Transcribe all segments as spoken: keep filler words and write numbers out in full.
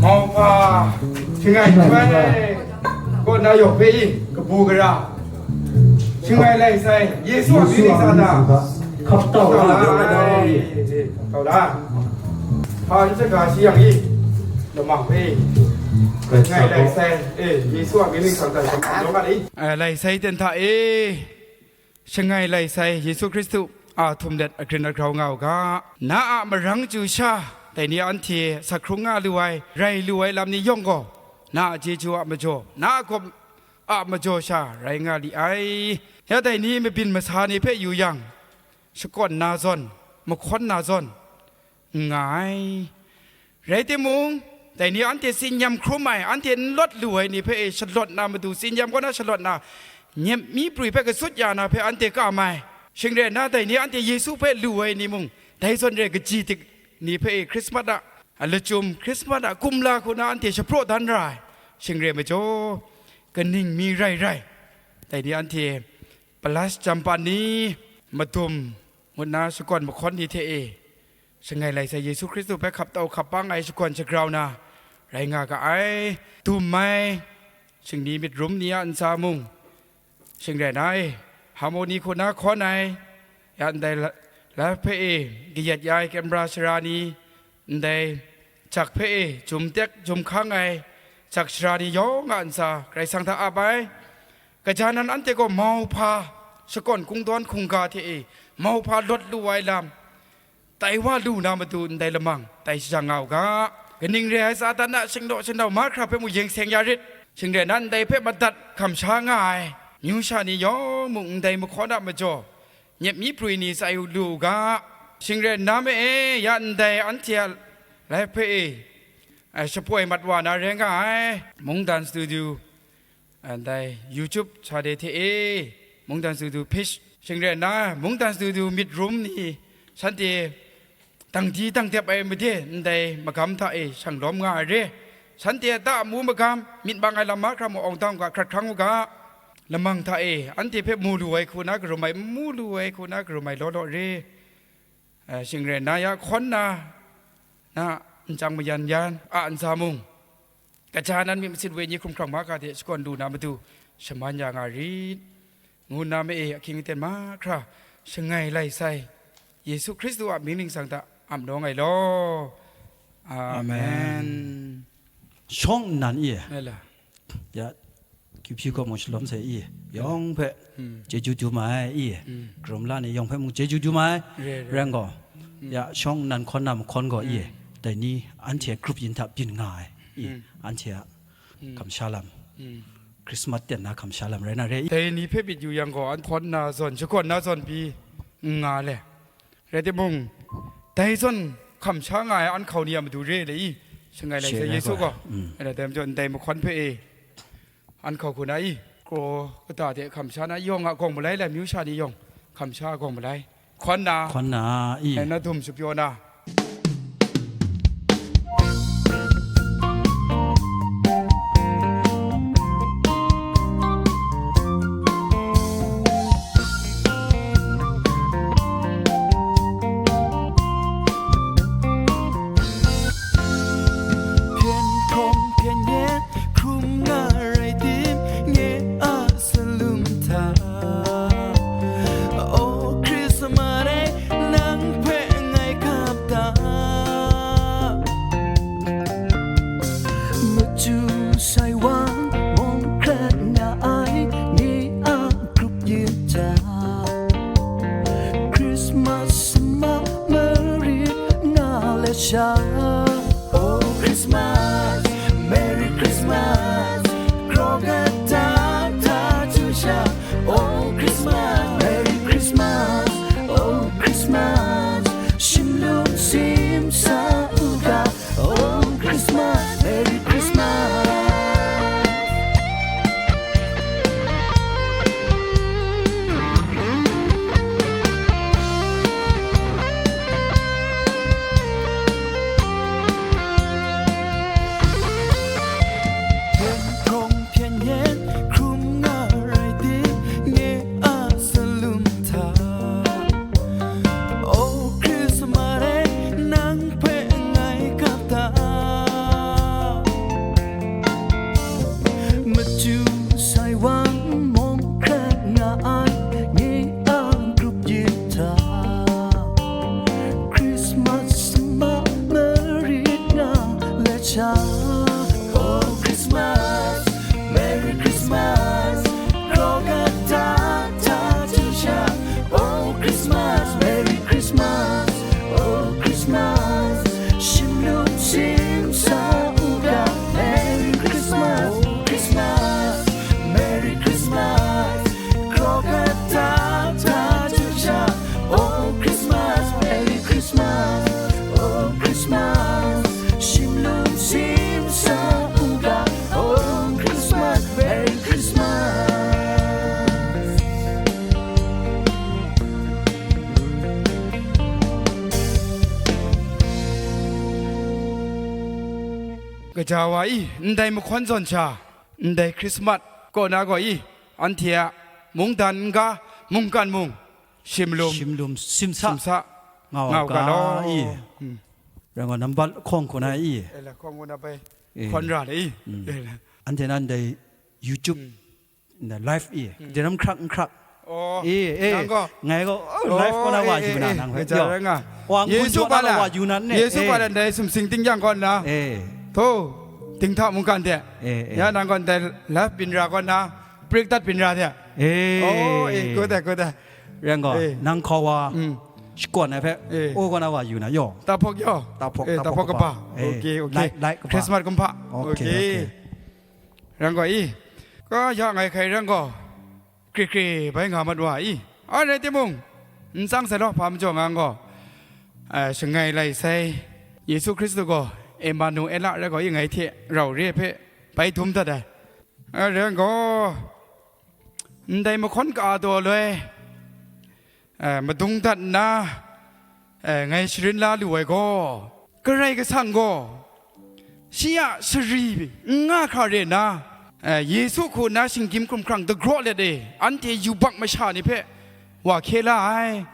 Mauhpa, shangai joi, kaw na yawng hpe i, kabu gara, shangai lai sai, Yesu a mying ning hta, hkap tau la, tau la, hpa n shaga shi yang i, lamang hpe i, shangai lai sai, e, Yesu a mying ning hta, hkap tau la i. Eh, lai sai ten hta e, shangai lai sai Yesu Hkristu a htum let agrin agrau nga u ga, na a marang chyu sha, dai ni anhte sak hkrung nga lu ai, rai lu ai lam ni yawng gaw, na a chyeju a majaw, na a gawp a majaw sha rai nga li ai. Ya dai ni mabyin masa ni hpe yu yang, shakawn na zawn, mahkawn na zawn, n nga ai. Rai timung, dai ni anhte tsin nyam hkrum ai, anhte n lawt lu ai ni hpe e shalawt na matu, tsin nyam kaw na shalawt na, nyep mi prwi hpe kasut ya na hpe anhte kam ai. Shing rai nna, dai ni anhte Yesu hpe lu ai ni mung, dai zawn re kaji tik ni hpe e Hkrismat a lachyum, Hkrismat a kumla hku na anhte shapraw dan ra ai. Shing re majaw, kaning mi rai rai, dai ni anhte palas jampan ni, madum, ngut na shakawn mahkawn ni hte e, shangai lai sai Yesu Hkristu hpe hkap tau hkap bang ai shakawn shagrau na rai nga ga ai. Dum ai, shingni myit rum ni a ntsa mung, shing rai na e, harmoni hku na hkawn ai, ya ndai la-, la hpe e kayat ya ai camera sara ni, ndai jak hpe e jum tek jum hkang ai jak sara ni yawng a ntsa Karai Kasang hta ap ai. Kaja nan anhte gaw mauhpa shakawn kungdawn hkungga hte e mauhpa lawt lu ai lam, tai wa lu na matu ndai lamang tai shajang nga u ga. Kaning re ai Satan a shingdaw shingdau mahkra hpe mung yeng seng ya rit. Shing rai nna ndai hpe madat hkam sha nga ai myu sha ni yawng mung ndai mahkawn a majaw, nyep mi prwi ni tsai lu u ga. Shing rai nna ma e, ya ndai anhte a lai hpe e, eh, shapoi mat wa na rai nga ai. Mungdan Studio, ndai YouTube channel hte e, Mungdan Studio page, shing rai nna, Mungdan Studio myit rum ni, shanhte dang di dang dep ai made ndai magam hta e shang lawm nga ai re. Shanhte a ta amu magam, myit mang ai lam mahkra mung awng dang u ga, hkrat hkrang u ga. Lamang hta e, anhte hpe mu lu ai hku na karum ai, n mu lu ai hku na karum ai law law re. Eh, shing rai nna ya hkawn na, na nchyang mayan yan a ntsa mung, kaja nan myit masin wenyi hkrung hkrang mahkra hte shakawn lu na matu shaman ya nga rit, ngu nna ma e ahkying aten mahkra shangai lai sai Yesu Hkristu a mying ningsang hta ap nawng ai law. Amen. Amen. Shawng nnan i, Ngai la. Ya, Kyu hpyi gaw mung shalawm sai i, yawng hpe Hmm. chyeju dum ai i, Hmm. karum la ni yawng hpe mung chyeju dum ai. Re, re. Rai gaw, Hmm. ya, shawng nnan hkawn na mahkawn gaw i, Hmm. dai ni anhte group yin hta byin nga ai i, Hmm. anhte a Hmm. kamsha lam, Hmm. Christmas ten na kamsha lam rai na re i. Dai ni hpe myit yu yang gaw, an hkawn na zawn, shakawn na zawn pyi n nga le. Rai timung, dai zawn hkam sha nga ai an hkau ni a matu re le i, shangai lai Share sai Yesu gaw. Mm. Rai dai majaw, ndai mahkawn hpe e, an hkau hku na i, kraw kata de hkam sha na, yawng a gawng malai lai, myu sha ni yawng hkam sha a gawng malai. Hkawn na, Hkawn na i. Dai na dum shapyaw na. Hpyen hkawm hpyen yen hkrum nga rai tim, nye a salum hta. O Christmas e, nang hpe ngai kap ta. Machyu sai wan, mung hkrat nga ai ni a grup yin hta. Christmas sama marit nga let sha. Oh Christmas, Merry Christmas, kraw kata ta chyu sha. Oh Christmas, Merry Christmas, oh Christmas, shim lung sim sa u ga. Oh Christmas, Merry Christmas. Hpyen hkawm hpyen yen hkrum nga rai tim, nye a salum hta. Oh Christmas e, nang hpe Oh Christmas, Merry Christmas, kraw kata ta tu sha. Oh Christmas, Merry Christmas, oh Christmas, shim lum shim sa u ga. Merry Christmas, oh Christmas, Merry Christmas, kraw kata ta tu sha. Oh Christmas, Merry Christmas, oh Christmas, shim lum shim sa u ga. Oh Christmas, Merry Christmas. Kaja wa i, ndai mahkawn zawn sha, ndai Christmas kaw na gaw i, anhte a mungdan n-ga, mungkan mung, shim lum, shim lum, simsa, simsa nga u nga u ga ga law. I. Hmm. Rai ngai, nambat hkawng hku na i. E la, hkawng hku na bai. Eh. Hkawn ra le i. Hmm. E la. Anhte nan dai YouTube, hmm, na live i. Hmm. Daram hkrak hkrak. Oh, eh, eh, nang gaw. Ngai gaw, oh, live kaw na wa yu na, eh, nang hpe. Kaja rai nga. Wa ngun Yesu jaw na pala, wa yu na ne. Yesu pala ndai sumsing ting yang kaw na. Eh. Tho, ting hta mungkan de. Eh, eh. Ya nang gaw ndai live byin ra kaw na, prik dat byin ra de. Eh. Oh, eh, good, good. Rai nga, eh, nang hkaw wa, mm, shakawn ai hpe, eh, o kaw na wa yu na yaw. Tahpawk yaw. Tahpawk, eh, tahpawk tahpawk kaba. Kaba. Eh, okay, okay. Lai, lai kaba. Christmas kumhpa. Okay, okay, okay. Rai nga i. Ka ya ngai hkai rai nga. Kri kri bai nga mat wa i. A rai timung, n tsang sai law, hpa majaw nga nga. Eh, shangai lai sai. Yesu Hkristu gaw Emanuela rai gaw i, ngai hte rau re hpe bai dum dat ai. A rai nga. Ndai mahkawn ka daw loi, eh, madung dat nna, eh, ngai sharin la lu ai gaw, Karai Kasang gaw shi a shari n nga hkra re nna, eh, Yesu hku nna shinggyim hkumhkrang dagraw let e, anhte yubak masha ni hpe wa hkye la ai.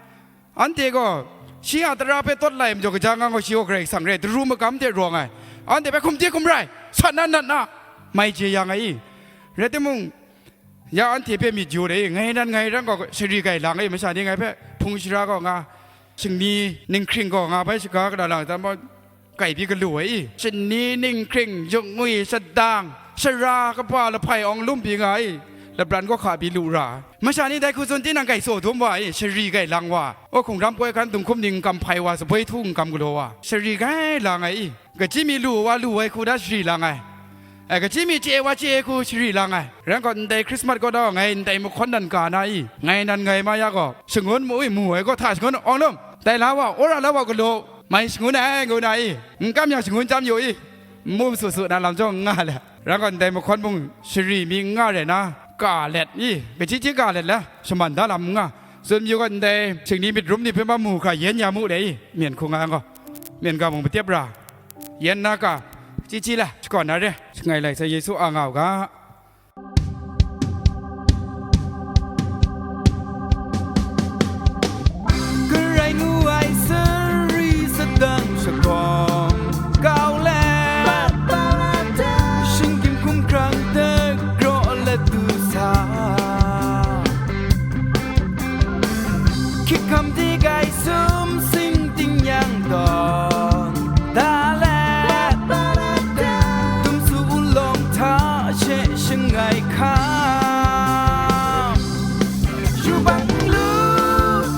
Anhte gaw shi a tara hpe tawt lai majaw, kaja nga gaw shi gaw Karai Kasang re, daru magam hte rawng ai, anhte hpe hkum hti hkum rai, sat na nat na, mai chye ya nga i? Rai timung, ya anhte hpe myit yu dai, ngai nan ngai ran gaw shari gai lang e, masha ni ngai hpe hpung shara gaw nga, shingni ninghkring gaw nga bai shaga kata lang, tam gaw, kai pyi galu ai i? Shingni ninghkring, yungwi, shadang, shara kaba lahpai awng lum pyi nga i? Lapran gaw hka pyi lu ra ai. Masha ni dai hku tsun tinang gai tsaw dum wa i? Shari gai lang wa, o hkungram poi hkan, dunghkum ning kam hpai wa, saboi htu n kam galaw wa, shari gai lang ai i? Kachyi mi lu wa lu ai hku da shari lang ai. Ai, kachyi mi chye wa chye ai hku shari lang ai. Rai gaw, ndai Hkrismat kaw da ngai ndai mahkawn nan ka na i? Ngai nan ngai ma ya gaw, shangun mu i, mu ai gaw hta shangun awng lum, tai la wa, wora la wa galaw, mai shangun ai ngu na i? N kam yang shangun chyam yu i? N mu masu su na lam jaw n nga le. Rai gaw, ndai mahkawn mung shari mi n nga rai na, ka let i? Kachyi chyi ka let la, shaman da lam n nga. Tsun yu gaw, ndai shingni myit rum ni hpe ma mu hkra yen ya mu le i? Myen hku nga yang gaw, myen ga mung matep ra, yen na ka, chyi chyi la, shakawn na re, shangai lai sai Yesu a nga u ga. Karai ngu ai sari sadang shakawng kau let, shinggyim hkumhkrang dagraw let du sa, hkyik hkam di gai sum sing ting yang dawn da let, tum su ulawng hta she shangai hkam, yubak n lu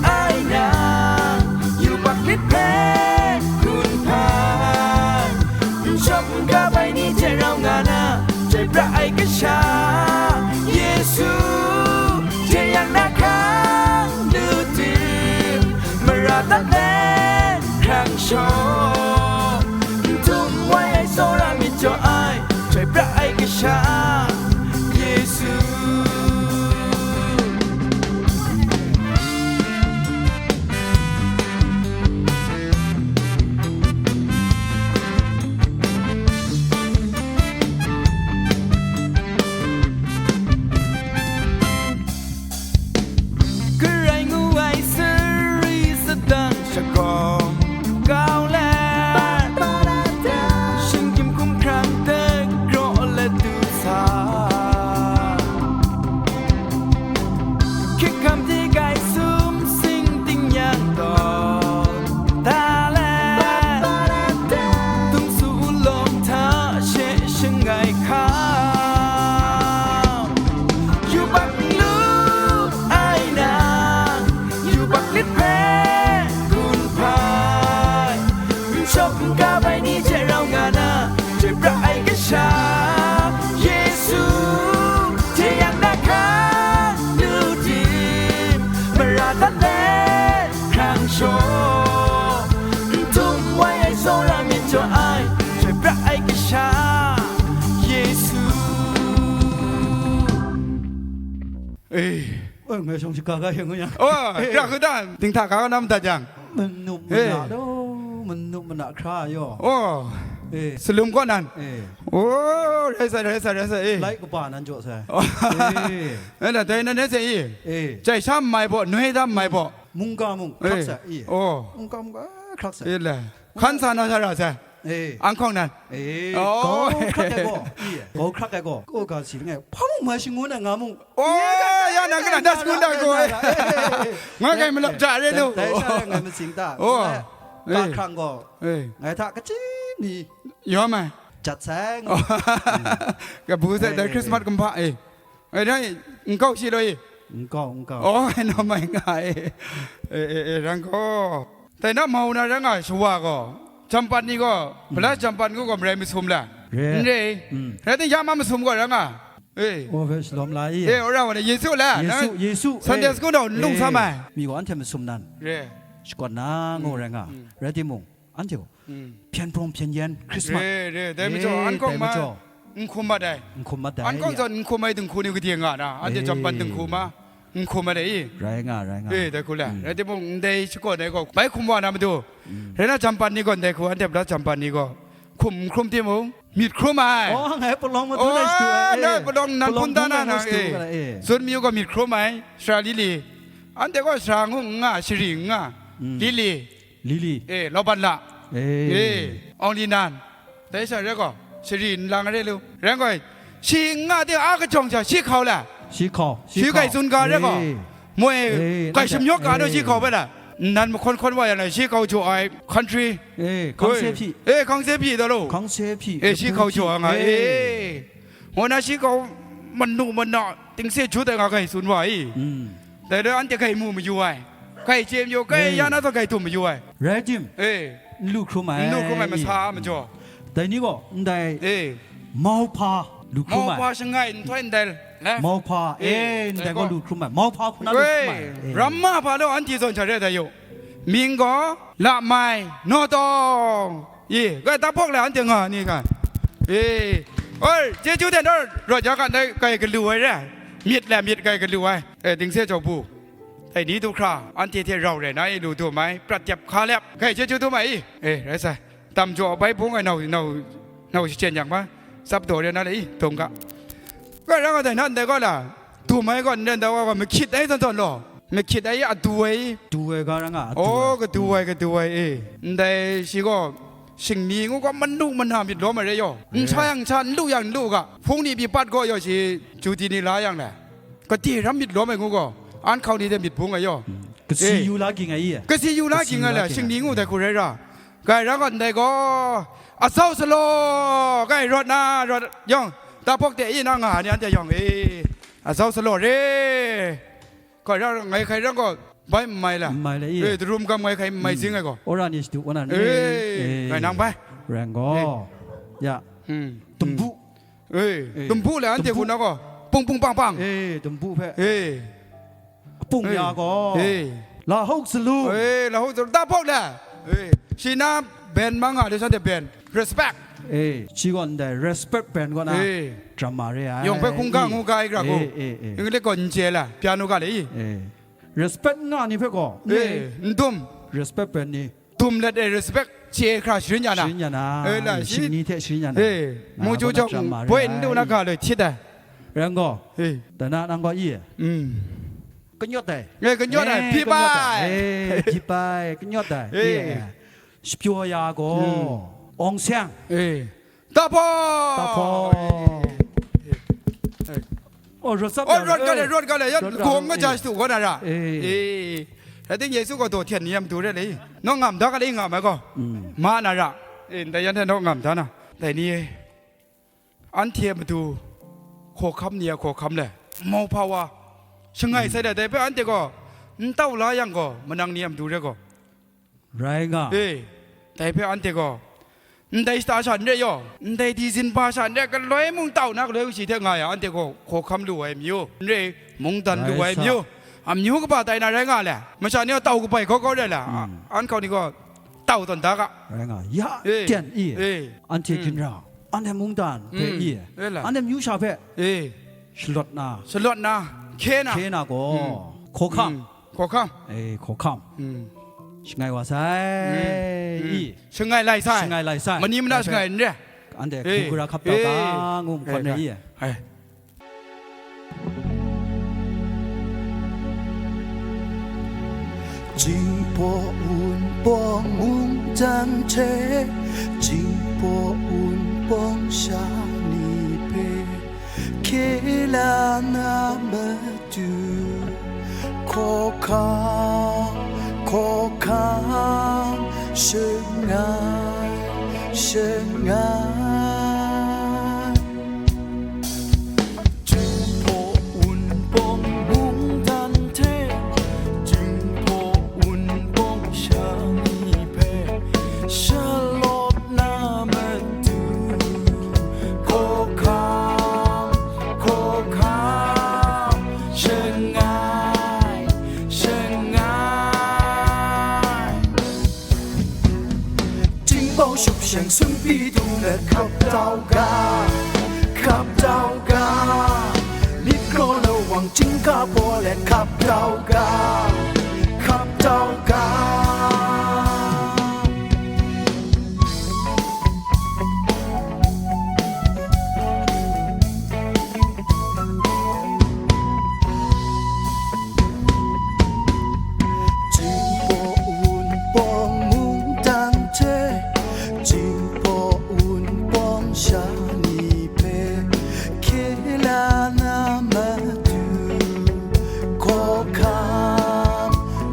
ai nang, yubak lit hpe hkun hpan, n shawk n gap ai ni hte rau nga na, chyoi pra ai Kasha Yesu, hte yang na hkang lu tim, mara dat let hkrang shaw, n htum wai ai tsawra myit jaw ai, chyoi pra ai Kasha Yesu. Karai ngu ai sari sadang shagawng kau let, shinggyim hkumhkrang dagraw let du sa, Eh. Oi, ngai shawng shaga ga yang yang. Oh, eh, ra hku ta, ting hta ga na madat yang. Manup eh, mana lo, manup mana hkra yaw. Oh. Eh. Salum kaw nan. Eh. Oh, rai sa, rai sa, rai sa, eh. Lai kaba nan jaw sai. Oh. Eh. Eh, na, dai nan rai sa, eh. Eh. Jai sha mai bo, noi da mai bo. Mungga mung, eh, hkrak sai, eh. Oh. Mungga mung, ah, hkrak sai. Eh, la. Hkan sa na sa ra sai. Eh. An hkawng nan. Eh, oh, kau hkrak ai gaw, i, kau hkrak ai gaw, kau ga si langai, hpa mung mai shangun ai nga mung. Oh, ya, ya, nang kana das kun da ko, eh. Eh, eh, eh. Nga kai malap ja re lo. Dai, dai sha ngai masing ta. Oh. Ngai, eh, ka hkrang gaw, eh, ngai hta kachim ni. Yawm ai. Jat sai nga. Kabu sai, eh, dai, eh, Christmas, eh, kumhpa, eh. Ai, dai, nkau shi lo i? Nkau, nkau. Oh, ai, na mai nga e. Eh, eh, eh, ran gaw. Dai na mau na ran nga shawa gaw. Jampat ni gaw, mm, pala jampat ngu gaw marai masum la. Re. N re. Mm. Rai ting ya ma masum gaw ran nga. Eh. Oh, hpe shalawm la i. Eh, ora wa na Yesu la. Yesu, na Yesu, Sunday eh, school nau n lung eh, sa mai. Mi gaw anhte masum nan. Re. Shakawn na ngu, mm, rai nga. Mm. Rai timung, anhte gaw, mm, hpyen prawng hpyen yen, Christmas. Re, re, dai majaw, eh, an kawng dai ma, majaw, n hkum mat ai. N hkum mat ai, an kawng ya. Zawn n hkum ai dinghku ni gade nga na, anhte, eh, jampan dinghku ma, n hkum mat ai i. Rai nga, rai nga. Eh, dai hku le. Mm. Rai timung, ndai shakawn ai gaw, bai hkum wa na matu. Mm. Rai na jampan ni gaw, ndai hku, anhte pala jampan ni gaw, hkum n hkrum timung, myit hkrum ai. Oh, ngai palawng matu na shadu ai, na eh. Palawng nan palawng hpun da na na nang shadu eh. Ga na, eh. Tsun mayu gaw myit hkrum ai, sara lili. Anhte gaw sara ngu n nga, shari n nga, mm, lili. Lili. Eh, Lawban la. Eh. Eh, Awng Li Nan. Dai sha re gaw, shari n lang re lu. Rai gaw, shi n nga de a kajawng sha, shi hkau la. Shi hkau, shi hkau. Shi kai tsun ga re gaw. Eh. Moi, eh, kai shamyawk ga nu, eh, shi hkau bai la. Nnan mahkawn hkawn wa yang na, shi hkau jaw ai country. Eh, hkang se hpyi. Eh, hkang se hpyi da lo. Hkang se hpyi. Eh, shi hkau jaw ai nga. Eh. Eh. Ngu na shi hkau manu mana, tingse jut ai nga kai tsun wa i. Mm. Dai le anhte kai mu mayu ai, kai chye mayu, kai, eh, ya na zawn kai dum mayu ai. Rai tim, eh, n lu hkrum ai, n lu hkrum ai masa majaw. Dai ni gaw, ndai, eh, mauhpa lu hkrum ai. Mauhpa shangai nhtoi ndai, eh? Mauhpa, eh, eh, ndai gaw lu hkrum ai. Mauhpa hku na lu hkrum ai. Eh, eh. Ramma hpa law anhte zawn hta re dai yu. Mying gaw, Lamai, Nawtawng. I, kai tahpawk le anhte nga ni ga. I, oi, chyeju hte naw rawt ya ga, ndai kai galu ai re. Myit le myit kai galu ai. E, dingse jaw bu. Dai ni du hkra, anhte hte rau rai na i lu dum ai, prat dep hka lep. Kai chyeju dum ai i. E, rai sai. Tam jaw bai bung ai nau, nau, nau shachyen yang ma. Tsap daw re na le i, dum ga. Kai rang a dai na ndai gaw la. Dum ai gaw, ndai ndai gaw, mahkyit ai zawn zawn law. Mahkyit ai, adu ai. Du ai ga ra nga, adu ai. Oh, kadu ai, kadu ai, e. Ndai shi gaw, shingni ngu gaw, manu mana myit lawm ai re yaw. N sa yang n sa, n lu yang n lu ga. Hpung ni pyi pat gaw yaw shi, juti ni la yang le. Kade ram myit lawm ai ngu gaw, an hkau ni hte myit bung ai yaw. Mm. Kasi, eh, yu la ging ai i? Kasi yu la kasi ging ai la, shingni ngu dai hku rai ra. Kai ra gaw ndai gaw, azau salaw, kai rawt na, rawt yawng, tahpawk de i na nga ni anhte yawng e. Azau salaw re. Hkoi ra ngai hkai rang gaw, bai n mai la. N mai la i? E, darum gam ngai hkai n mai zing ai gaw. Ora ni shadu wana ni. E, e, ngai nang bai. Rang gaw. E. Ya. Hmm. Tumbu. E, e, tumbu le anhte tumbu. Hku na gaw. Pung pung pang pang. E, tumbu hpe. E. Pung e. Ya gaw. E. Lahok salu. E, lahok salu. Tahpawk le. E. Shi na ben ma nga de shanhte ben. Respect. E, shi gaw ndai respect ben gaw na. E. Drama re ai. Yawng hpe hkungga ngu ga ai gra hku. E, e, e. English gaw n chye la. Piano ga le i. E. Respect nga ni hpe gaw, eh, n dum. Respect pen ni. Dum let e respect chye hkra sharin ya na. Sharin ya na. Eh, la, eh, shi, shingni hte sharin ya na. Eh, na mu ju jawng boi n du na ga loi htit ai. Rai gaw. Eh. Dana nang gaw i. Mm. Kanyawt ai. Eh, kanyawt ai. Eh, hpyi kanyawt ai. Bai. Eh, hpyi bai. Kanyawt ai. Eh. Eh. Shapyaw ya gaw. Mm. Awng seng. Eh. Tahpawk! Tahpawk! Eh. Oh, rawt tsap oh, ya, rawt ga le, eh. Rawt ga le, yan rawt ga gawng le, nga ja eh. Shatu gaw na ra. Eh. Eh. Rai ting Yesu gaw daw hten ni a matu re le. Naw ngam da ga le, ngam ai gaw. Mm. Ma na ra. Eh, ndai yan hte naw ngam da na. Dai ni, anhte a matu, hkawhkam ni a hkawhkam le. Mauhpa wa. Shangai sai le, dai hpe anhte gaw, n tau la yang gaw, manang ni a matu re gaw. Rai nga. E, dai hpe anhte gaw, ndai shata sha n re yaw, ndai di zinba sha n re, galoi mung tau na galoi kashi hte nga yang, anhte gaw hkawhkam lu ai amyu, n re, mungdan lu ai amyu, amyu kaba tai na rai nga le, masha ni gaw tau kabai kau kau rai la, mm. An hkau ni gaw tau tawn da ga. Rai nga. Ya, e, ten i, e, anhte mm. Ginra, anhte mungdan hpe mm. I, e la. Anhte amyu sha hpe e. Shalawt na. Shalawt na. Hkye na. Hkye na gaw, mm, hkawhkam. Mm. Hkawhkam. Eh, hkawhkam. Mm. Shangai wa sai, mm, i. Shangai lai sai. Shangai lai sai. Mani mana, lai sai, shangai n re. Anhte, eh, hku gara hkap tau, eh, ga ngu nhkawm, eh, na i. Ai. Jinghpaw Wunpawng mungdan hte, Jinghpaw Wunpawng sha ni hpe hkye la na matu, hkawhkam, hkawhkam, shangai, shangai. Jinghpaw Wunpawng mungdan hte, Jinghpaw Wunpawng sha ni hpe shalawt na matu, hkawhkam, hkawhkam, shangai, shangai. Tingbau shupsheng sunpi dung let hkap tau ga, hkap tau ga. Myit kraw lawang chyingga paw let hkap tau ga, hkap tau ga. Jinghpaw Wunpawng mungdan hte, Jinghpaw Wunpawng sha ni hpe hkye la na matu, hkawhkam,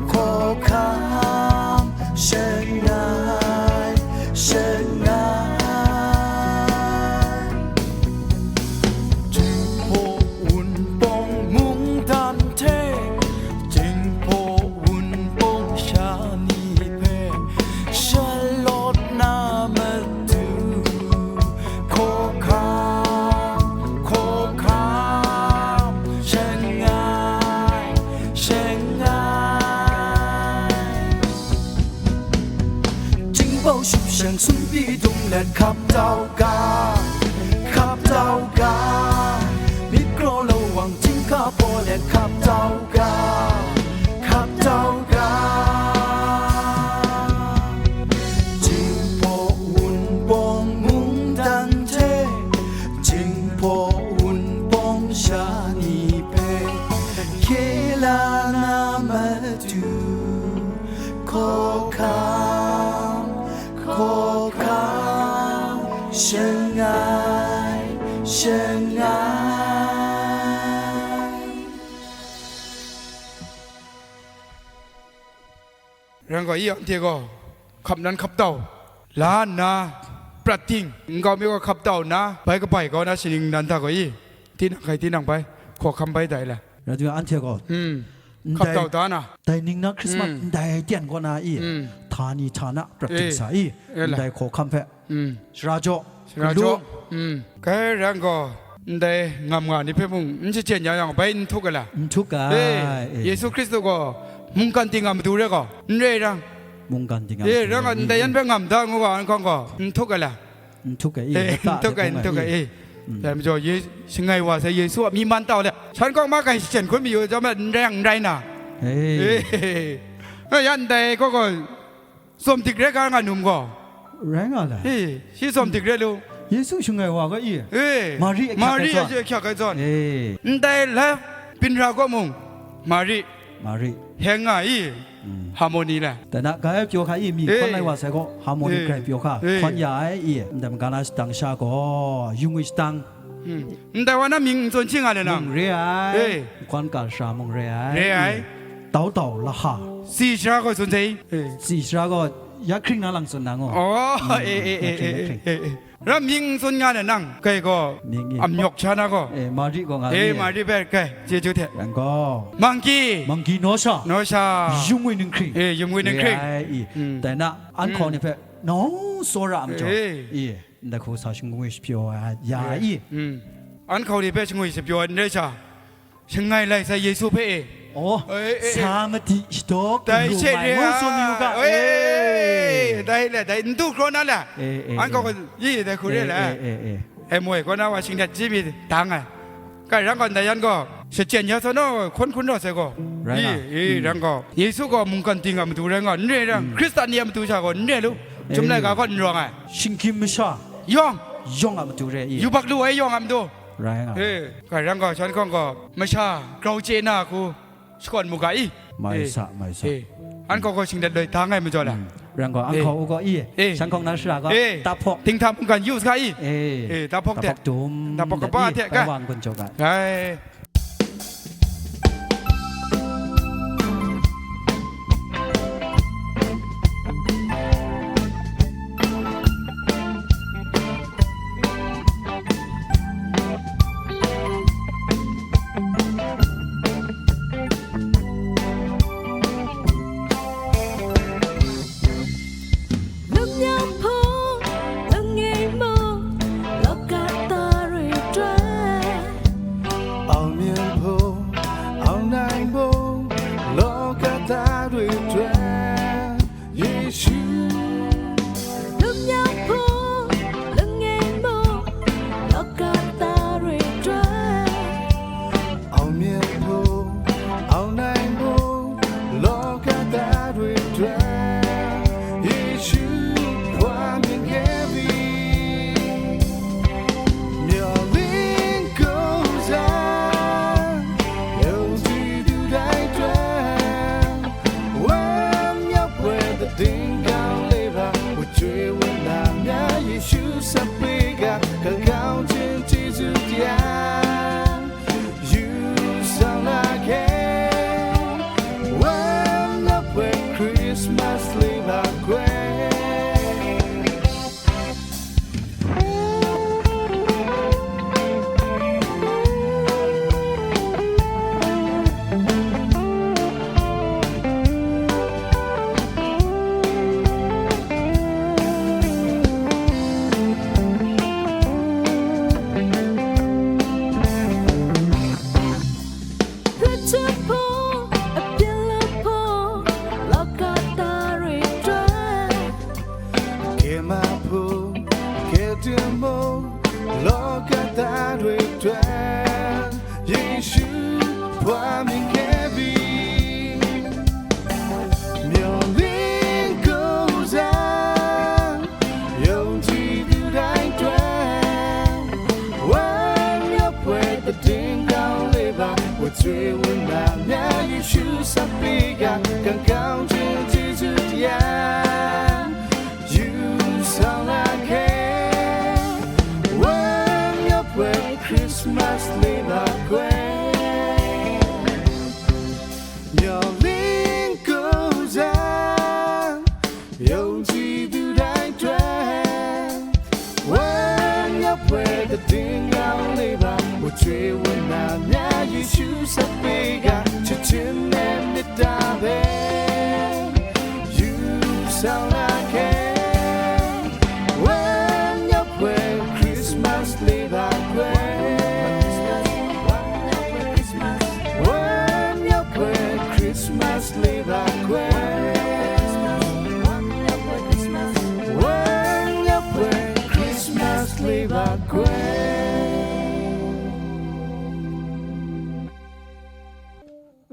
hkawhkam, shangai, shangai. Jinghpaw Wunpawng mungdan hte, Jinghpaw Wunpawng sha ni hpe shalawt na matu, hkawhkam, hkawhkam, shangai, shangai. Jingbau shupsheng sunpi dung let hkap tau ga, hkap tau ga. Myit kraw lawang chyingga paw let hkap tau ga, hkap tau ga. Jinghpaw Wunpawng mungdan hte, Jinghpaw Wunpawng sha ni hpe hkye la na matu, hkawhkam, hkawhkam, shangai, shangai. Rai gaw, i anhte gaw hkap nan hkap tau la nna, prat ting, nkau mi gaw hkap tau nna, bai kabai kau na shaning nan hta gaw i, tinang hkai tinang bai, hkawhkam bai dai le. Rai timung, anhte gaw, hmm, hkap ndai, tau da na, dai ning na Christmas, hmm, ndai ten kaw na i, hmm, htani htana prat ting, eh, sa i, eh, la, ndai hkawhkam hpe, hmm, shara jaw, shara jaw, galung, hmm, kai rai gaw, ndai ngam nga ni hpe mung n shachyen ya yang, bai n htuk ai la? N htuk ai, eh, eh. Yesu Hkristu gaw mungkan ting a matu rai gaw, n rai rang. Mungkan ting a, eh, matu rai gaw, ndai yan hpe ngam da ngu ga, an hkawng gaw, n htuk ai la? N htuk ai, eh, eh, n htuk ai, n htuk ai, eh. Mm. Dai majaw, Ye-, shangai wa sai Yesu a mi man tau le, shan kaw ma kai shachyen hkun mayu, chyawm ai n rai, n rai na. Eh. Eh. Eh, ya ndai kaw gaw, tsawm dik rai ga nga num gaw. Rai nga lai. Eh, shi tsawm dik rai lu. Yesu shangai wa ga i. Eh, Mari ahkyak ai zawn. Mari ahkyak ai zawn. Eh. Ndai la byin ra gaw mung, Mari. Mari. Heng nga i. Mm. Harmoni la. Dai na, ga ai pyaw hka i, mi, eh, hkawn lai wa sai gaw, harmoni, eh, grai pyaw hka. Eh. Hkawn ya ai i. Ndai maga na shadang sha gaw, yung ai shadang. Hmm. Ndai wa na mying n tsun hti nga le nang? Mung re ai. Eh. Nkhawn ga sara mung re ai. Re ai. Tau tau laha. Tsi sara gaw tsun sai. Eh. Tsi sara gaw ya hkring na lang tsun na ngo. Oh, mm, eh, eh, ya eh, hkring, eh, ya hkring. Eh, eh. Ram mying n tsun nga le nang, kai gaw, mying i. Amyawk sha na gaw. Eh, Mari gaw nga, eh, mi. Mari hpe kai, chyeju hte. Yang gaw. Mangki. Mangki naw sha. Naw sha. Yung ngwi ning hkring. Eh, yung ngwi ning hkring. Re ai i. Mm. Dai na, an hkaw ni hpe, nau tsawra ai majaw. Eh. I. Ndai hku sa shingwi shapyaw ai, ya, eh, i. Mm. An hkaw ni hpe shingwi shapyaw ai n rai sha, shangai lai sai Yesu hpe e. Oh, eh, eh, eh. Sa madi shadaw dai hkrum she ai re ngu ai. Tsun yu ga, eh, eh. Dai le, dai n du hkraw na le. Eh, eh, an hkaw, eh, i, dai hku re, eh, le. Eh, eh, eh. Ai moi kaw na wa shinglet ji mi dang ai. Kai rang gaw, ndai yan gaw, Shachyen ya sa na, hkawn hkun ra sai gaw. Rai nga. I, i, mm, rai nga. Yesu gaw mungkan ting a matu rai nga, n re rai, mm, Hkristan ni a matu sha gaw n re lu. Chyum, eh, laika gaw n rawng ai. Shinggyim masha. Yawng. Yawng a matu re i. Yubak lu ai yawng a matu. Rai nga. Eh, ga rai nga, shan hkawng gaw, masha, grau chye na hku, shakawn mu ga i. Mai, eh, sa, mai sa. Eh, an hkau gaw shinglet loi dang ai majaw la. Mm. Rai nga, an, eh, hkau u gaw i. Eh. Shan hkawng na shara gaw, eh, taphawk. Ting hta mungkan yu sa ga i. Eh. Eh, taphawk hte. Taphawk dum. Taphawk kaba hte, bai ga. Bai wan gun jaw ga. Rai. Lung yang hpung, lung e mung, lawka ta rui doi. Aung myang hpung, aung nai mung, lawka ta rui doi. Yesu. Lung yang hpung, lung e mung, lawka ta rui doi. Aung myang hpung, aung nai mung, lawka ta rui doi. Yesu, wa mying e wi, myawling kaw zang, yawng chyeju dai doi. Wan yawng poi kating kau le ba, wa joi wa na mya Yesu sape ga, kang kau jin chyeju ya. Yu sang la ke, wan na poi Christmas le ba kwe. Hpyen hpung, apyan lahpung, lawka ta rui doi. Kye ma hpung, kye tim mung, lawka ta rui doi. Yesu, wa mying e wi, myawling kaw zang, yawng chyeju dai doi. Wan yawng poi kating kau le ba, wa joi wa na mya Yesu sape ga, kang kau jin chyeju ya. Yu sang la ke, wan yawng poi Christmas le ba kwe. Myawling kaw zang, yawng chyeju dai doi. Wan yawng poi kating kau le ba, wa joi wa na mya Yesu sape ga, chyahpyen ai myit da be. Yu sang la ke, wan yawng poi Christmas le ba kwe. Wan yawng poi Christmas le ba kwe. Wan yawng poi Christmas le ba kwe.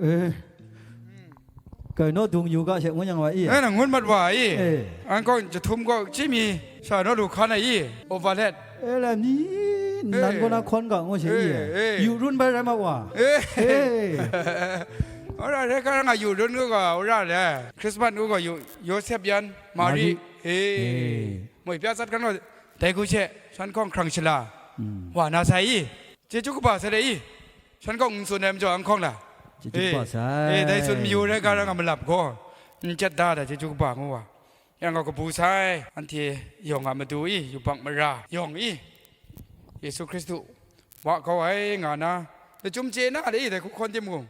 Eh. Kai naw dung yu ga she ngu yang wa i. Eh, nang ngun mat wa i. Eh. An kawng jahtum gaw chyi mi sha naw lu hkan ai i. Overhead. Eh, la ni, nan, eh, gaw na hkawn ga ngu she i. Eh, eh. Yu run bai rai ma wa. Eh. Eh. Ora re ka nga yu run ngu ga, ora le. Christmas ngu ga yu, Yosep yan, Mari. Mari. Eh. Eh. Moi pya sat kan lo. Dai ku she, shan kawng hkrang shala. Mm. Wa na sai i. Chyeju kaba sai le i, shan kawng n tsun ai majaw, an hkawng la? Chyeju kaba sai. Eh, dai tsun mayu rai ga ra nga malap gaw, n chyat da da, chyeju kaba ngu wa. Yang gaw kabu sai, anhte yawng a matu i, yubak mara yawng i, Yesu Hkristu wa kau ai nga na, lachyum chye na le i, dai hku hkawn timung,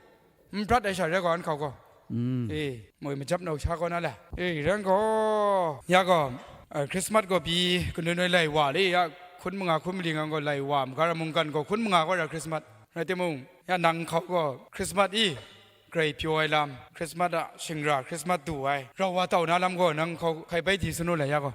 n prat ai sha rai gaw, an hkau gaw. Mm. E, moi majap nau sha kaw na le. E, ren gaw, ya gaw, eh, Christmas gaw pyi, kanu noi lai wa le, ya hkun manga hkun maling ang gaw lai wa, magara mungkan gaw hkun manga gaw ra Christmas. Rai timung, ya nang hkau gaw Christmas i, grai pyaw ai lam, Christmas a shingra, Christmas du ai, rau wa tau na lam gaw nang hkau hkai bai di sanu lai ya gaw.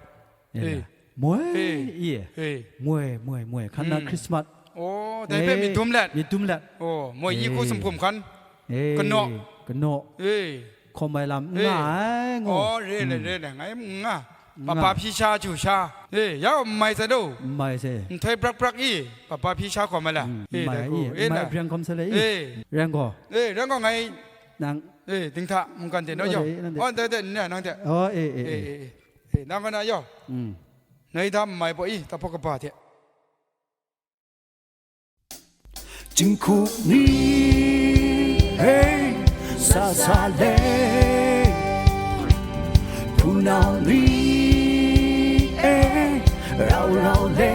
E. Moi, e, i e. E. Moi, moi, moi. Hkan na, mm, Christmas Oh, dai hpe, eh, myit dum let. Myit dum let. Oh, moi yi hku, eh, sumhkum hkan. Eh, kanaw. Kanaw. Eh. Hkawm ai lam n nga ai, ngu. Oh, re le, mm, re le, ngai n nga. Nga. Papa hpyi sha, chu sha. Eh, yau n mai sai do. N mai sai. Nhtoi brak brak i, papa hpyi sha hkawm ai la. Mm, eh, n mai dai ai ku. I, eh, n mai na. Ai hpyi hkawm sai le i. Eh. Rai gaw. Eh, rai gaw ngai. Nang. Eh, dinghta, mungkan de, no, oh, yau. De, nang de. Oh, de, de, nang de. Oh, eh, eh, eh, eh, eh. Eh, nang kaw na yau. Mm. Ngai da n mai poi, tahpawk kaba hte. Jinghku ni, hey, sa sa le. Hpunau ni, hey, rau rau le.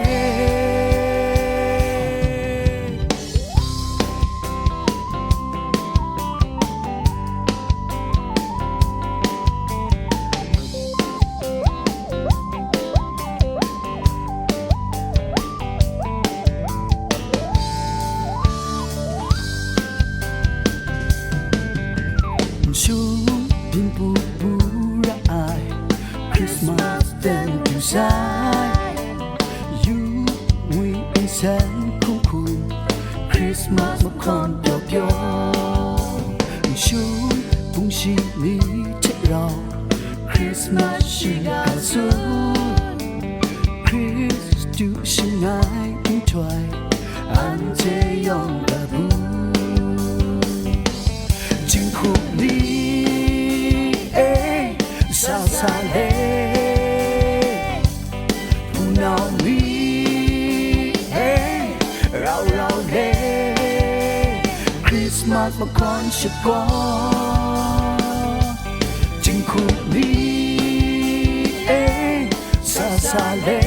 Nshung byin bu bu ra ai Christmas ten du sai. Yu ngwi nsen hkung hkung, Christmas mahkawn pyaw pyaw. Nshung bungshi ni hte rau, Christmas shiga tsun. Hkristu shangai nhtoi, anhte yawng kabu. Jinghku ni e, sa sa le. Hpunau ni e, rau rau le. Christmas mahkawn shakawn. Jinghku ni e, sa sa le.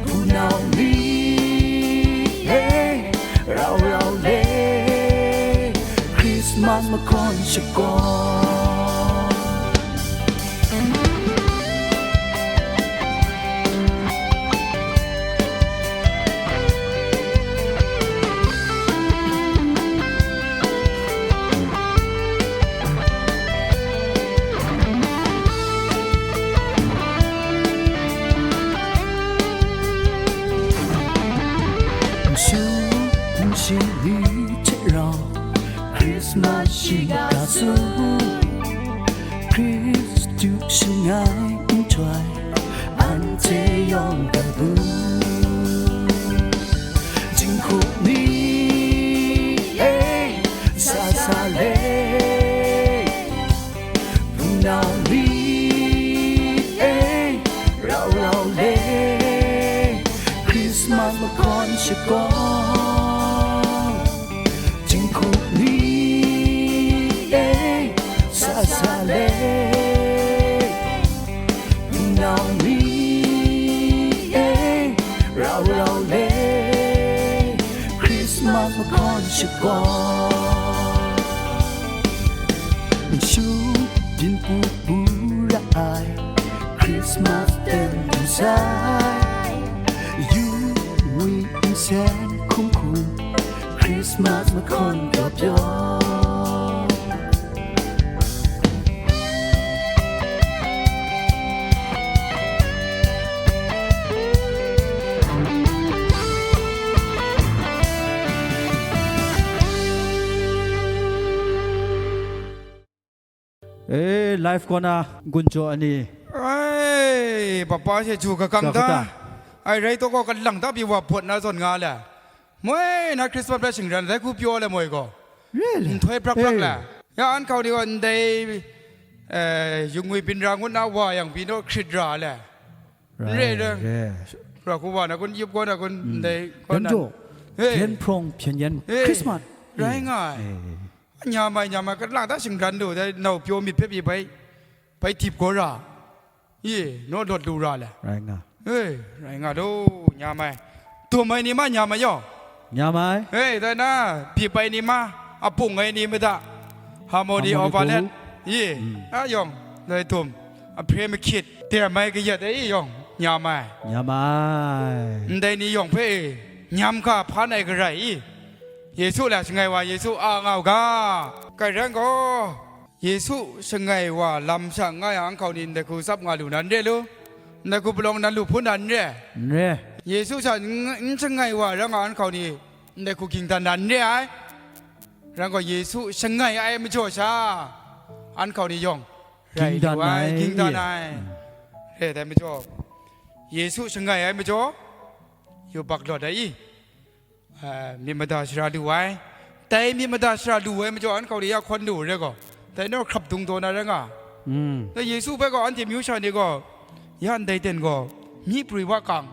Hpunau ni e, rau rau le. Christmas mahkawn shakawn. Nshung nshi ni hte rau, Christmas shiga tsun. Hkristu shangai nhtoi, anhte yawng kabu. Jinghku ni e, sa sa le. Hpunau ni e, rau rau le. Christmas mahkawn shakawn. Jinghku ni e, sa sa le. Hpunau ni e, rau rau le. Christmas mahkawn shakawn. Nshung byin bu bu ra ai, Christmas ten du sai. Yu ngwi nsen hkung hkung, Christmas mahkawn pyaw pyaw. E, live kaw na gun jaw ai ni. Ai, papa she ju kakang ta. Ai, rai taw gaw, kalang ta pyi wa bawt na zawn nga le. Moi na Christmas hpe shingran dai hku pyaw le moi gaw. Really? Nhtoi prak prak le. Ya, an hkau ni gaw ndai, eh, yu ngwi byin ra ngut na wa yang pyi naw hkrit ra le. N re le. Ra hku wa na kun, yup gaw na kun, ndai gaw na. Hpyen hprawng hpyen yen Christmas. Rai nga ai. Nya mai, nya mai, kalang ta shingran du, dai nau pyaw myit hpe pyi bai, bai dip gaw ra. Ye, naw lawt lu ra le. Rai nga. E, rai nga lu, nya mai. Tum ai ni ma nya mai yaw. Nya mai. E, dai na, bip ai ni ma, a pung ai ni mada. Harmony, harmony overland. Ye, a yawng, dai tum. A hpre mahkyit, dem ai kayat ai yawng, nya mai. Nya mai. Ndai ni yawng hpe e, nyam ga hpan ai garai i. Yesu la shangai wa, Yesu a nga u ga. Kai ran gaw, Yesu shangai wa lam sha nga yang, anghkau ni ndai hku tsap nga lu na n re lu? Ndai hku palawng nan lu hpun na n re ai. N re. Yesu sha n, n shangai wa rai nga, an hkau ni ndai hku ging dan na n re ai. Rai nga, Yesu shangai ai majaw sha, an hkau ni yawng rai Ging dan lu ai, ai. Ging dan ai. Re ai majaw, Yesu shangai ai majaw, yubak lawt ai i. Ah, myit mada shara lu ai. Dai myit mada shara lu ai majaw, an hkau ni ya hkawn lu ai rai gaw, dai naw hkrap dung taw na rai nga. Mm. Dai Yesu hpe gaw anhte myu sha ni gaw, ya ndai ten gaw, myi prwi wa kang,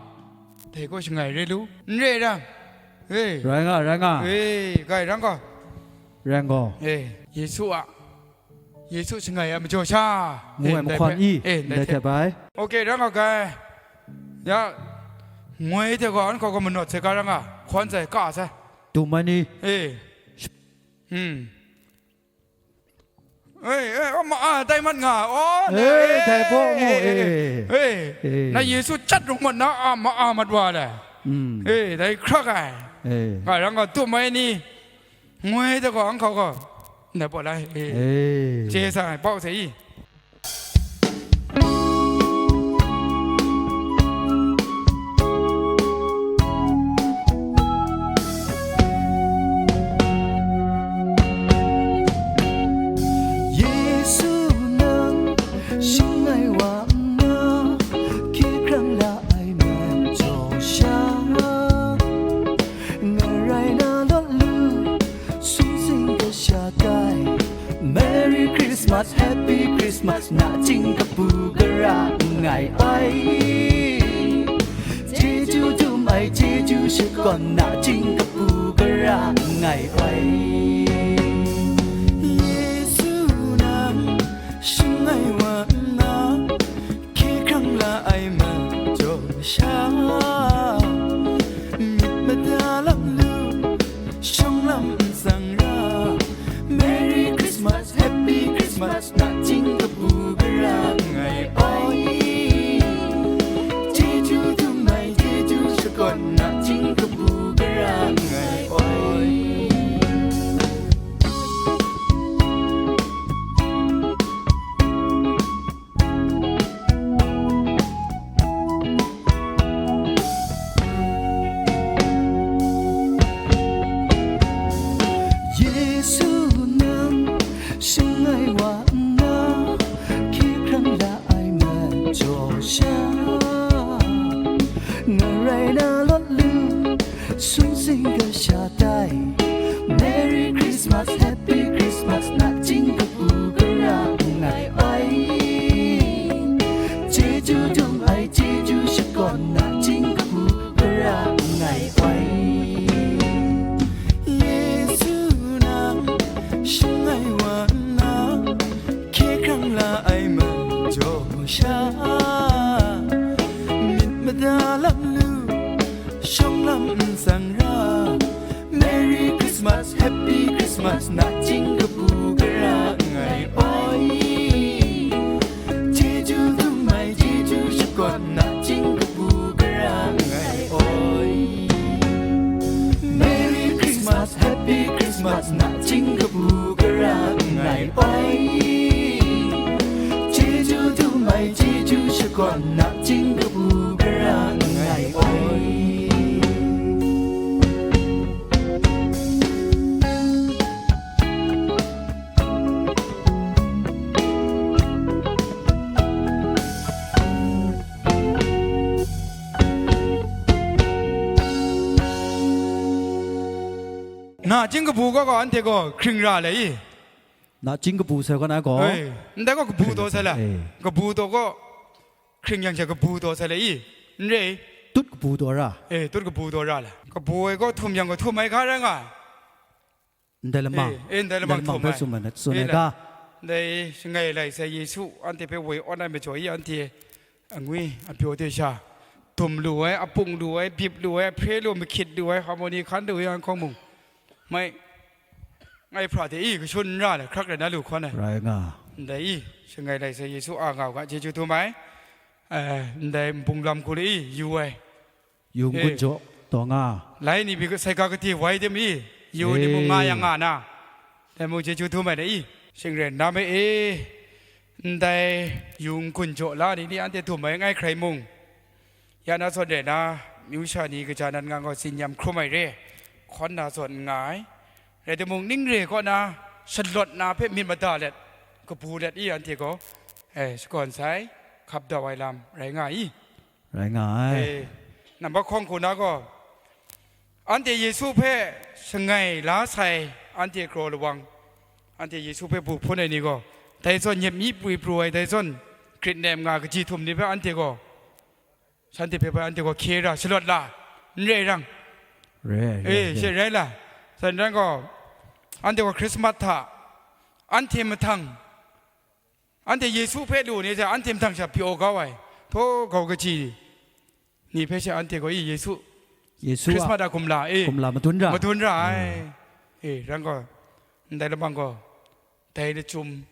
dai gaw shangai re lu, n re ai rai. E. Rai nga, rai nga. E, gai rang gaw. Rai nga. E, Yesu a, Yesu shangai ai majaw sha, ngu e, ai ndai mahkawn hpe, i, e, ndai ndai hte. Hte bai. Ok, rang nga gai. Ya, ngoi hte gaw, an hkau gaw manawt sai ga rang nga, hkawn sai, ka sai. Dum ai ni. E. Hmm. E, e, o, ma, a, tai mat nga, o, e, e, tai baw mu, e, e, e, e. Na Yesu chyat rung mat na, a, ma, a, mat wa le. Hmm. E, dai hkrak ai. E. Nga rang nga, dum ai ni. Ngoi hte gaw, an hkau gaw, ndai baw lai, e. E. Chye sa ai, bau sai i. Yesu nang shangai wa nna, hkye hkrang la ai majaw sha, ngarai na lawt lu, sung sing kasha tai. Merry Christmas, Happy Christmas, nachying kabu gara nngai ai. Chyeju dum ai, chyeju shakawn, nachying kabu gara nngai ai. Yesu nang shangai wa nna, hkye hkrang la ai majaw sha, myit mada lam lu, shawng lam nsang ra, Merry Christmas, Happy Christmas, nachying kabu gara nngai ai. Chyeju dum ai, chyeju shakawn, nachying kabu gara nngai ai. Yesu nang shangai wa nna, hkye hkrang la ai majaw sha, ngarai na lawt lu, sung sing kasha tai. Merry Christmas, Happy Christmas, nachying kabu gara nngai ai. Chyeju dum ai, chyeju shakawn, nachying kabu gara nngai ai. Yesu nang shangai wa nna, hkye hkrang la ai majaw sha, myit mada lam lu, shawng lam nsang ra, Merry Christmas, Happy Christmas, nachying kabu gara nngai ai. Chyeju dum ai, chyeju shakawn, nachying kabu gara nngai ai. Merry Christmas, Happy Christmas, nachying kabu gara nngai ai. Chyeju dum ai, chyeju shakawn, nachying kabu gara nngai ai. Nachying kabu gaw, gaw anhte gaw hkring ra le i? Nachying kabu sai gaw na gaw. Ei, ndai gaw kabu taw sai la. Ei. Kabu taw gaw, hkring yang she kabu taw sai le i? N re i? Tut kabu taw ra. E, tut kabu taw ra le. Kabu ai gaw htum yang gaw htum ai ga rai nga ai. Ndai lamang. E, e, ndai lamang htum ai. Ndai lamang hpe tsun ai, tsun ai ga. Ndai shangai lai sai Yesu anhte hpe woi awn ai majaw i, anhte angwi apyaw de sha, dum lu ai, apung lu ai, bip lu ai, hpre lu, mahkyit lu ai, harmoni hkan lu ai, an hkawng mung, mai, ngai hpra de i, kashun n ra le, hkrak rai na lu hkawn ai. Rai nga. Ndai i, shangai lai sai Yesu a nga u ga, chyeju htum ai. Eh, ndai npung lam hku le i, yu ai. Yu n-gun jaw taw nga. Lai ni pyi sai ga gade wai de mi, yu ni mung nga yang nga na. Dai mung chyeju htum ai dai i, shing ren na me e. Ndai yung kun jaw la ni ni anhte dum ai ngai hkrai mung, ya na zawn rai na, myu sha ni kaja nan nga gaw tsin yam hkrum ai re, hkawn na zawn n nga ai. Rai timung, ning re kaw na shalawt na hpe myit mada let, kabu let i anhte gaw, eh, shakawn sai, hkap dau ai lam rai nga i. Rai nga ai. Eh, nambat hkawng hku na gaw, anhte Yesu hpe shangai la sai, anhte kraw lawang, anhte Yesu hpe bu hpun ai ni gaw, dai zawn nyep mi pwi pru ai, dai zawn grit nem nga kaji htum ni hpe anhte gaw, shanhte hpe bai anhte gaw hkye ra, shalawt la, n re rang. Re, re, eh, re. She rai la. San ran gaw, anhte gaw Krismas hta, anhte mahtang, anhte Yesu hpe lu ni hte anhte mahtang sha pyaw kau ai, htaw kau kaji ni hpe she anhte gaw, i, Yesu, Yesu a Krismas a gumla, e, gumla madun ra. Madun ra ai. Mm. E, ran gaw, ndai lamang gaw, dai lachyum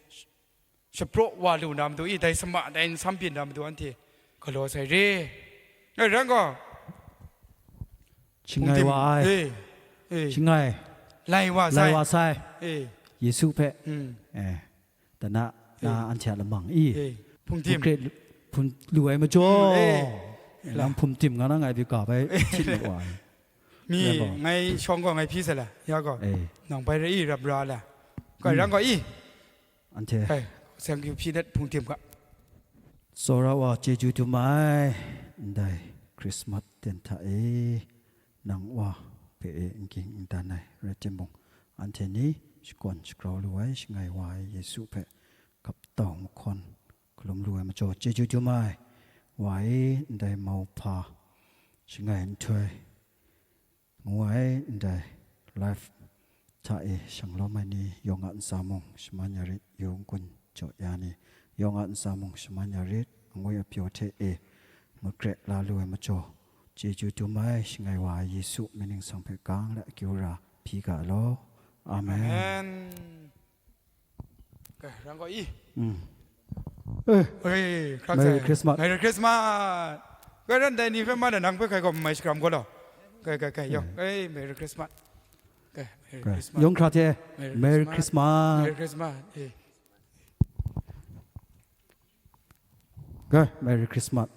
shapraw wa lu na matu, i, dai sama, dai nsam byin na matu anhte galaw sai re. E, ran gaw, shangai wa ai. E, e. Shangai. Lai wa sai. Lai wa sai. E. Yesu hpe. Mm. E. Dana na, eh, anhte a lamang i, eh, hpungdim. Hpungkret lu-, hpung lu ai majaw, mm, eh, eh, lang hpungdim nga na ngai pyi ga bai htit lu ai. Mi ngai shawng gaw ngai hpyi sa la, ya gaw, eh, nang bai rai i rap ra la. Ga, mm, rang gaw i. Anhte. Ai, seng kyu hpyi dat hpungdim ga. Tsawra wa chyeju dum ai, ndai Krismas ten hta e. Nang Wa hpe e n ging n dan ai rai timung, anhte ni shakawn shagrau lu ai, shangai wa ai Yesu hpe hkap dau mahkawn hkalum lu ai majaw chyeju dum ai. Wa e, ndai mauhpa shangai nhtoi ngu ai, ndai live hta e shang lawm ai ni yawng a ntsa mung shaman ya rit, yu n-gun jaw ya ni yawng a ntsa mung shaman ya rit, angwi apyaw hte e makre la lu ai majaw, chyeju dum ai, shangai wa ai Yesu mying ningsang hpe gang le akyu ra hpyi ga law. Amen. Amen. Kai, rang gaw i. Mm. Eh. Oi, hkrak Merry sai. Christmas. Merry Christmas. Kai, ran dai ni hpe ma da nang hpe kai gaw mai shakram gaw law. Kai, kai, kai, yawng. Eh. Kai, Merry Christmas. Kai, Merry Kai. Christmas. Yawng hkra hte. Merry Merry Christmas. Christmas. Merry Christmas. Eh. Kai, Merry Christmas.